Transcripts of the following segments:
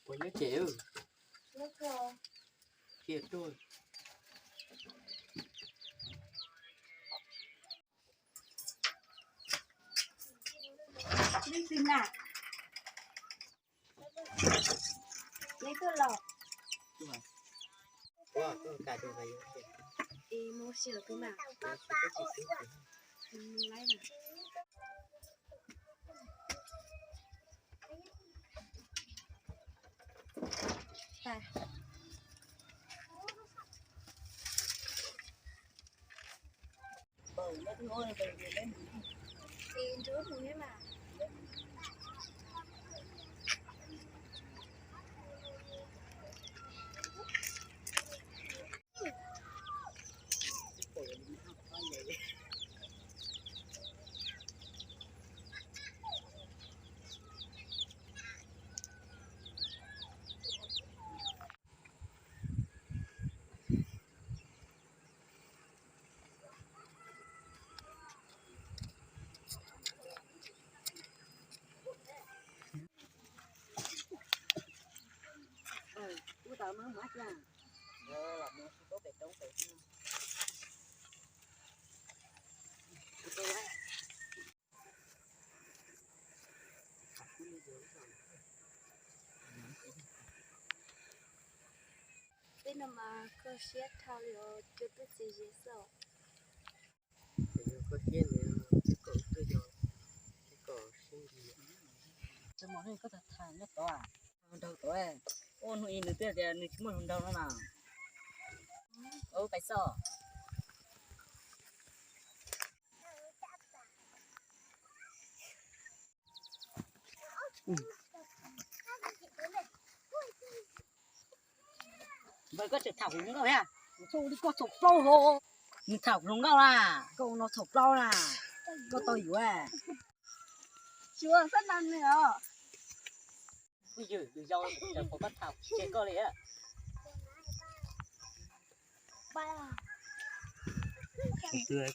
Puas nyob tsev? Qhia tuaj. Leej twg na? Leej twg los? Es mus ua si los twg mas? Mus laib mas. Tej no mas kho siab dhau li os, cua tuaj txias ze xwb. Ces yog koj thiab nws, ces kom koj yog, ces kom sib ntsib. Tsis muaj neeg koj tham nyob tod, hluas nraug tod. Ua hnub ib nws twb tias nws tsis muaj hluas nraug no na. Ua pais xwb. Npawg, koj tseem tham kuv hluas nkauj thiab? Txhob ua li koj txhaum plaub hos. Nws tham kuv hluas nkauj na, koj ua no txhaum plaub na. Koj tau yuav. Tsuav xab na nws os. Kuj ywm, yus yau, koj tham tseg koj li.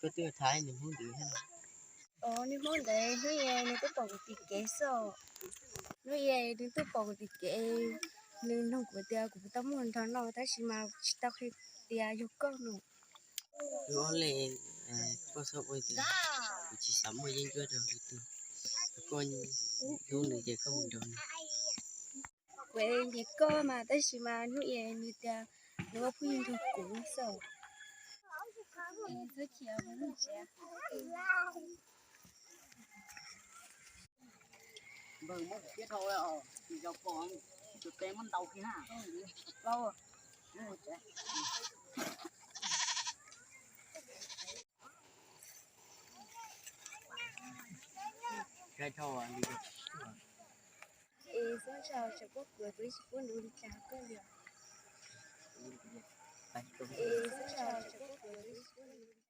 Koj twb tham nws Hmoob ntev thiab. Os, nws Hmoob ntev, hnub ib nws twb pom kuv tim kev xwb. Hnub ib nws twb pom kuv tim kev, nws nug kuv tias kuv puas tau muaj hluas nraug no, tab sis mas kuv tsis tau qhia tias yog koj no. Nws ob leeg, koj txhob ua tias kuv tsis xav muaj yeeb ncuab rau tus twg, koj hlub nws ces koj mus nrog nws. Kuv nyiam koj mas, tab sis mas hnub ib nws tias nws muaj phooj ywg nrog kuv xwb. Npawg, muab kuv thiab dhau, tsis yog pom, tus tes muab ntaus kiag na. Plaub. Es xob zam tseem pub kuv, kuv tsis pub nws li cas koj li. Es xob zam tseem pub kuv, kuv tsis pub nws li.